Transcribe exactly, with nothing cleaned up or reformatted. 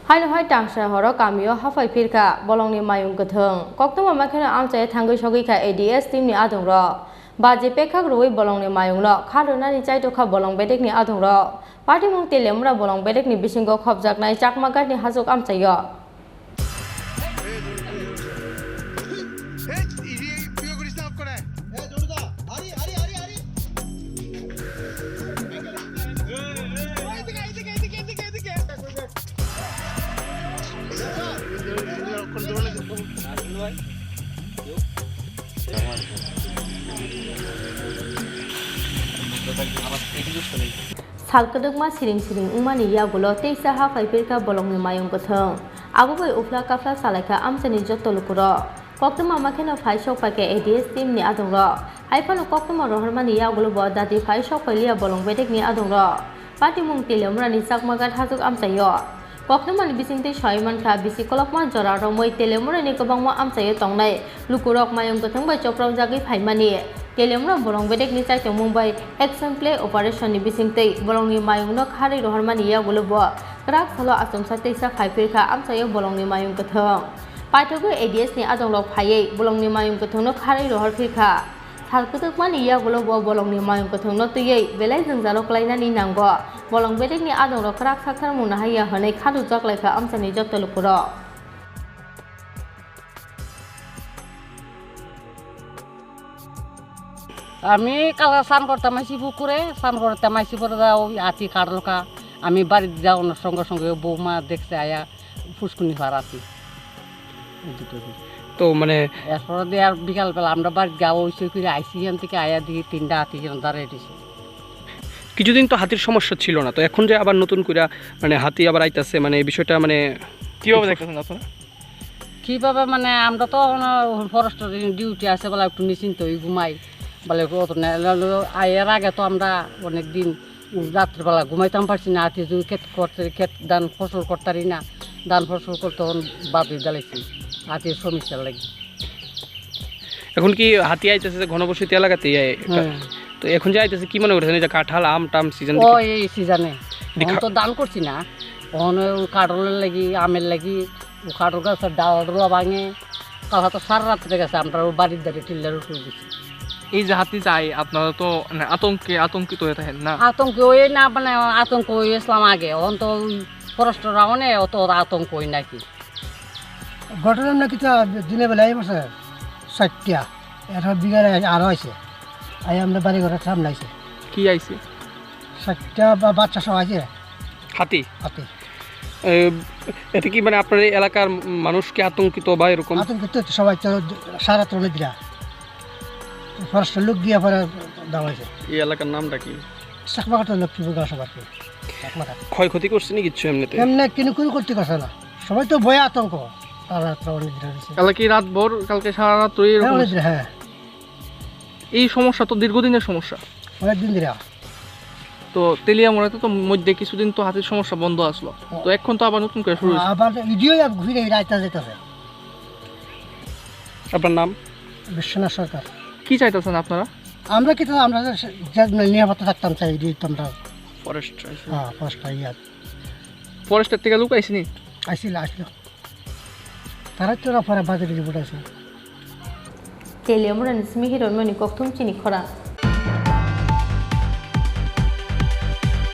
Haino hai tangsa horo kamio haphai phirkha bolongni mayung kwthwng. Koktwma makheno amchai thangwi sogwi kha A D S team ni adongrok. Baji pekhak rwui bolongni mayungno kha rwnani chaitokha bolong bedekni adongrok. Patimung Teliamura bolong bedekni bisingo khopjaknai Chakma Ghat ni hachuk amchaio. Sal kwdwkma siring siring wngmani yagulo teisa haphai phirkha bolongni mayung kwthwng. Abo bai uphla kaphla chalaikha amchaini jotto lukurok. Koktwma makheno phai sok paikha A D S team ni adongrok. Haiphano koktwma rohormani yagulo bo dati phai sok pailiya bolong bedekni adongrok. Patimung Teliamurani Chakma Ghat hachuk amchaio. Koktwmani bisingtwi soi mankha, bisi kolokma jora romwi Teliamurani kwbangma amchaio tongnai lukurok mayung kwthwng bai chopraojagwi phaimani. Teliamura bolong bedekni chaitongmung bai action play operation ni bisingtwi bolongni mayungno kharwi rohormani yagulo bo kwrak salo achomsa teisa phai phirkha amchaio bolongni mayung kwthwng. Paithogwi A D S ni adongrok phaiwi bolongni mayung kwthwngno kharwi rohor phirkha. Sal kwdwkmani yagulo bo bolongni mayung kwthwngno twiwi belai jwngjalo klainani nango. Bolong bedekni adongrok kwrak sakthar mungna haiya hwnwi khadujak laikha amchaini jotto lukurok. আমি কালা স্নান করতাম আইছি পুকুরে, স্নান করতাম আইছি পরে যা ওই আতি কাটলকা। আমি বাড়িতে যাওয়ানোর সঙ্গে সঙ্গে বৌমা দেখছে আয়া ফুসকুনি ফার আতি। এই দুটো দিন। তো মানে এরপরে দিয়ে আর বিকালবেলা আমরা বাড়িতে যাওয়া হইছে কি আইছি এখান থেকে আয়া দিয়ে তিনটা আতি যেন দাঁড়াই দিছে। কিছুদিন তো হাতির সমস্যা ছিল না, তো এখন যে আবার নতুন করে মানে হাতি আবার আইতাছে, মানে এই বিষয়টা মানে কিভাবে দেখতেছেন আপনারা? কিভাবে মানে আমরা তো ফরেস্টের ডিউটি আছে বলে একটু নিশ্চিন্ত হই ঘুমাই বলে কত না, এর আগে তো আমরা অনেক দিন রাত্রিবেলা ঘুমাইতাম পারছি না, আতি যদি ক্ষেত করতে ক্ষেত ধান ফসল করতারি না, ধান ফসল করতে তখন বাদ দিয়ে দিলাইছি আতি সমস্যার লাগি। এখন কি হাতি আইতেছে যে ঘনবসতি এলাকাতে? হ্যাঁ। তো এখন যে আইতেছে কি মনে করছেন, এই যে কাঁঠাল, আম টাম সিজন? ও, এই সিজনে। এখন তো ধান করছি না, এখন ওই কাঁঠালের লাগি, আমের লাগি, ও কাঁঠাল গাছের ডাল ডুলা ভাঙে। কাল তো সারা রাত্রে গেছে, আমরা ও বাড়ির ধারে টিল্লার উপরে গেছি। এই যে হাতি যায়, আপনারা তো মানে আতঙ্কে আতঙ্কিত হয়ে থাকেন না? আতঙ্কে ওই না, মানে আতঙ্ক হয়ে গেছিলাম আগে, এখন তো ওই ফরেস্টরা অনেক অত আতঙ্ক হই নাকি। ঘটনা নাকি তো দিনে বেলা এই বছর চারটা, এরপর বিকালে আরো আছে। আই আমরা বাড়ি ঘরের সামনে আছে। কি আইছে? চারটা বা বাচ্চা সহ আছে। হাতি? হাতি। এ, এতে কি মানে আপনার এই এলাকার মানুষ কি আতঙ্কিত বা এরকম? আতঙ্কিত তো সবাই তো সারা তলে দিলা। ফরেস্টের লোক গিয়ে পরে দাঁড়াইছে। এই এলাকার নামটা কি? চাকমাঘাটের লক্ষ্মীপুর গাছ আর কি। চাকমাঘাট। ক্ষয়ক্ষতি করছে নি কিচ্ছু এমনিতে? এমনি কিনে কুড়ি করতে পারছে না। সবাই তো ভয়ে আতঙ্ক। তারা তো অনেক দিন হয়েছে। কালকে কি রাত ভোর, কালকে সারা রাত রয়ে হ্যাঁ, এরকম অনেক হয়েছে? দিন, হ্যাঁ। এই সমস্যা তো দীর্ঘদিনের সমস্যা। অনেক দিন ধরে। তো তেলিয়ামুড়াতে তো মধ্যে কিছুদিন তো হাতির সমস্যা বন্ধ আসলো। হ্যাঁ। তো এখন তো আবার নতুন করে শুরু হয়েছে। আবার ইডিও ঘুরে এই রাইতা যেতেছে। আপনার নাম? বিশ্বনাথ সরকার। কি চাইতেছেন আপনারা? আমরা কি তো, আমরা যে নিরাপত্তা থাকতাম চাই, এই তো আমরা ফরেস্ট আছে। হ্যাঁ, ফরেস্ট আইয়া। ফরেস্টের থেকে লোক আইসনি? আইছিল, আইছিল। তারা তো পরে বাজারে রিপোর্ট আছে। Teliamurani simi hiroi mani kokthum chini khorang.